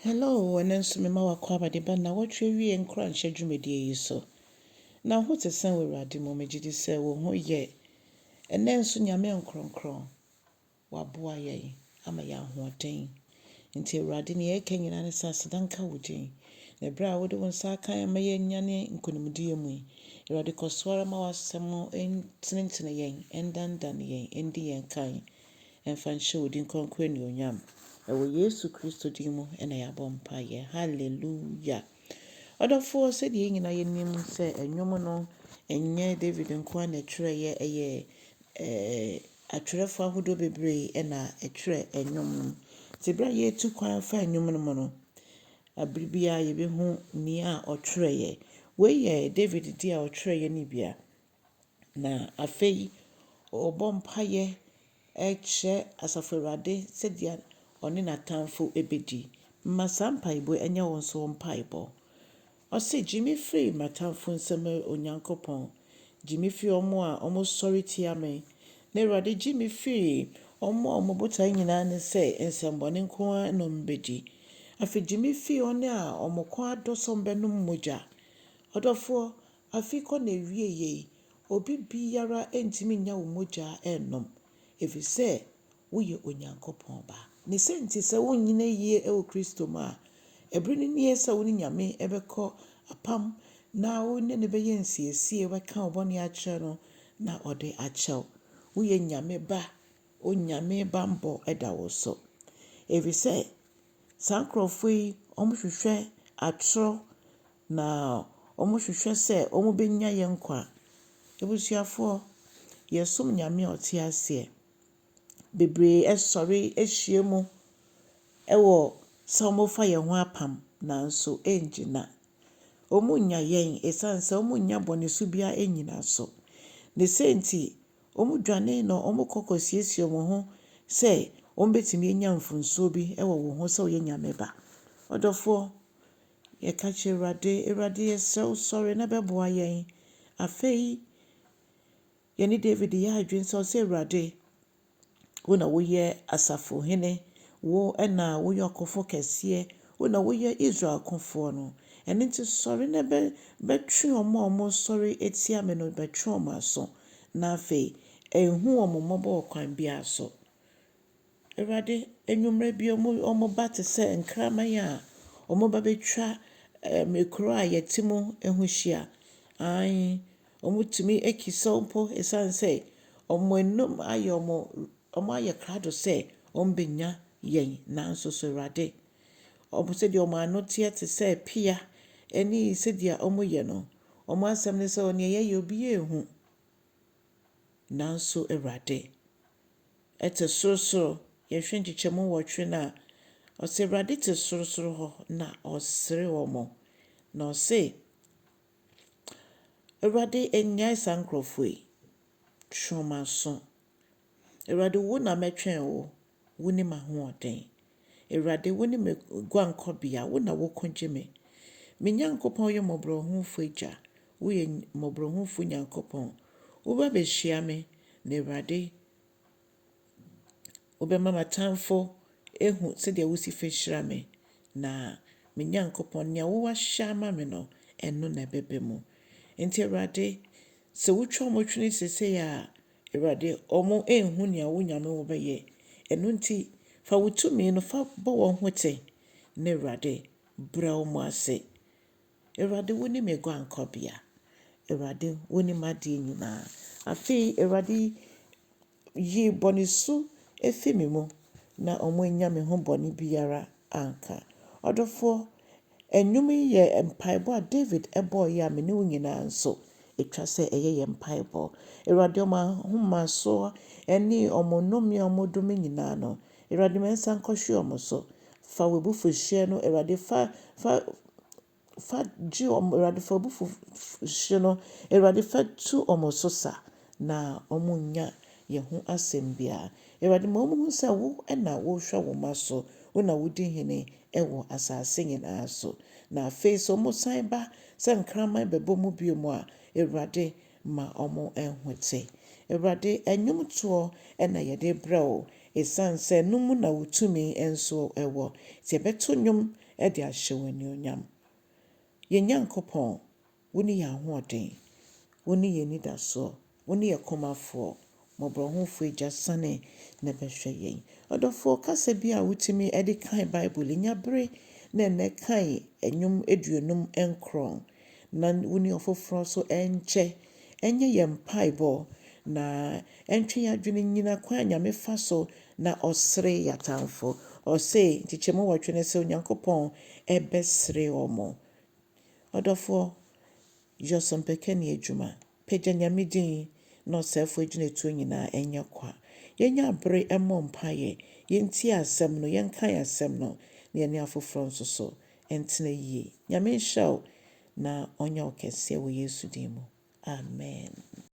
Hello, ɛnɛ nso mema w'akwaaba de ba nnawɔtwe awie nkoranhyɛ dwumadie yi so. Na wo ho te sɛn wɔ Awurade mu? Megye di sɛ wo ho yɛ. Ɛnɛ nso Nyame nkorɔnkorɔn waboa yɛn ama yɛn ahoɔden. Nti Awurade nea yɛka nyinaa ne sɛ aseda nka wo din. Na ɛberɛ a wode wo nsa aka yɛn ama yɛanya nkonimdie mu yi, Awurade kɔ so ara ma w'asɛm ntenetene yɛn, ɛndandane yɛn, ɛndi yɛn kan. Ɛmfa nhyɛ wo din kronkron anuonyam. Ɛwɔ Yesu Kristo din mu na yɛabɔ mpaeɛ. Hallelujah. Ɔdɔfoɔ, sɛdeɛ yɛn nyinaa yɛnim sɛ nnwom no ɛnyɛ David nko ara na ɛtwerɛeɛ, ɛyɛ ɛɛ atwerɛfoɔ ahodoɔ bebree na ɛtwerɛ nnwom no. Nti berɛ a yɛretu kwan fa nnwom no mu no, abere biara yɛbɛhu nea ɔtwerɛeɛ. Wei yɛ David deɛ a ɔtwerɛeɛ no bi a. Na afei ɔrebɔ mpaeɛ ɛrekyerɛ Asafo Awurade sɛdeɛ ɔne n'atamfo bɛdi. Ma saa mpaebɔ yi ɛnyɛ wo nso wo mpaebɔ. Ɔse, gye me firi m'atamfo nsam Onyankopɔn. Gye me firi wɔn a wɔsɔre tia me. Na Awurade gye me firi wɔn a wɔn botae nyinaa ne sɛ nsɛmmɔne nko ara na wɔbɛdi. Afei gye me firi wɔn a wɔn kɔn adɔ sɛ wɔbɛnom mogya. Ɔdɔfoɔ, afe kɔ na ewie yi, obi biara ntumi nya wo mogya nnom. Ɛfiri sɛ woyɛ Onyankopɔn ba. Ne sɛ nti sɛ wonnyina yie wɔ Kristo mu a, ɛberɛ no nie sɛ wo ne Nyame bɛkɔ apam na wo ne no bɛyɛ nsiesie, wobɛka wo bɔne akyerɛ no na ɔde akyɛ wo. Woyɛ Nyame ba, Onyame bammɔ da wo so. Ɛfiri sɛ saa nkurɔfoɔ yi, wɔhwehwɛ atorɔ na wɔhwehwɛ sɛ wɔbɛnya yɛn nkwa. Abusuafoɔ, yɛsom Nyame a ɔte aseɛ. Bebree sɔre ahyia mu wɔ sɛ wɔrefa yɛn ho apam nanso ɛngyina. Wɔnnya yɛn ɛsiane sɛ wɔnnya bɔne su biara nnyina so. Ne sei nti, wɔdwane na wɔkɔ kɔsiesie wɔn ho sɛ wɔbɛtumi anya mfomsoɔ bi wɔ wo ho sɛ woyɛ Nyame ba. Ɔdɔfoɔ, yɛka kyerɛ Awurade, Awurade yɛsrɛ wo sɔre na bɛboa yɛn. Afei, yɛne David yɛ adwene sɛ ɔsɛ Awurade, wo na woyɛ asafohene, wo na woyɛ ɔkofo kɛseɛ, wo na woyɛ Israel kofoɔ no. Ɛno nti sɔre na bɛ bɛtwe wɔn a wɔresɔre atia me no, bɛtwe wɔn aso. Na afei, ɛnhu wɔn mmɔbɔ wɔ kwan biara so. Awurade, anwummerɛ bi wɔn ba te sɛ nkraman a wɔba bɛtwa kuro a yɛte mu ho hyia. Aane, wɔtumi akisa mpo ɛsiane sɛ wɔn anum ayɛ wɔn wɔayɛ krado sɛ wɔbɛnya yɛn nanso so Awurade, wɔn sɛdeɛ wɔn ano teɛ te sɛ pea ne sɛdeɛ wɔyɛ no, wɔn asɛm ne sɛ nea yɛyɛ obiara nhu. Nanso Awurade ɛte sorosoro, yɛhwɛ nkyekyɛmu 8 no a, ɔsɛ Awurade te sorosoro hɔ na ɔsere wɔn. Na ɔse, Awurade nnyae saa nkurɔfoɔ yi, twe wɔn aso. Awurade wo na mɛtwɛn wo, wo ne m'ahoɔden. Awurade wo ne me guankɔbea, wo na woko gye me. Me Nyankopɔn yɛ mmɔborɔhufo agya, woyɛ mmɔborɔhufo Nyankopɔn. Woba bɛhyia me, na Awurade wobɛma m'atamfo ehu sɛdeɛ wosi fa hyira me. Na me Nyankopɔn, nea woahyɛ ama me no, ɛno na ɛbɛba mu. Nti Awurade, sɛ wotwa wɔn twene seesei a, Awurade, wɔn nhu nea wo Nyame wobɛyɛ. Ɛno nti, fa wo tumi no fa bɔ wɔn ho te, na Awurade, brɛ wɔn ase. Awurade, wo ne me guankɔbea. Awurade, wo ne m'adeɛ nyinaa. Afei, Awurade, yi bɔne su efi me mu na wɔn anya me ho bɔne biara anka. Ɔdɔfoɔ, nnwom yi yɛ mpaebɔ a David bɔeɛ a me ne wo nyinaa nso ɛtwa sɛ ɛyɛ yɛn mpaebɔ. Awurade, wɔn ahomasoɔ ne wɔn nnome a wɔdome nyinaa no, Awurade ma nsa nkɔhwe wɔn so. Fa w'abufuhyeɛ no, Awurade, fa fa fa gye wɔn, Awurade fa w'abufuhyeɛ no, Awurade fa tu wɔn so sa na wɔnnya yɛn ho asɛm biara. Awurade ma wɔnhu sɛ wo na wohwɛ wo mma so, wo na wodi hene wɔ asase nyinaa so. Na afei sɛ wɔsan ba sɛ nkraman bɛbɔ mu bio mu a, Awurade ma wɔn ho te. Awurade, nnwomtoɔ na yɛde brɛ wo, ɛsiane sɛ no mu na wo tumi nso wɔ. Nti yɛbɛto nnwom de ahyɛ wo anuonyam. Yɛn Nyankopɔn, wo ne yɛn ahoɔden, wo ne yɛn anidasoɔ, wo ne yɛn komafoɔ, mmɔborɔhunufoɔ Agya sane na bɛhwɛ yɛn. Ɔdɔfoɔ, kasa bi a wotumi de kan Bible, nya bere na ɛnɛ kan Nnwom 59 na wo ne ɔfoforɔ nso nkyɛ. Ɛnyɛ yɛn mpaebɔ na ɛntwe yɛn adwene nnyina kwan a Nyame fa so na ɔsere yɛn atamfo. Ɔse nkyekyɛmu 8 no sɛ Onyankopɔn ɛbɛsere wɔn. Ɔdɔfoɔ, yɛ ɔsɛmpakani adwuma. Pagya Nyame din na ɔsɛefoɔ agyinatuo nyinaa ɛnyɛ kwa. Yɛnya bere mmɔ mpaeɛ, yɛntie asɛm no, yɛnkan asɛm no, na yɛne afoforɔ nso so ntena yie. Nyame nhyira wo na ɔnyɛ wo kɛseɛ wɔ Yesu din mu. Amen.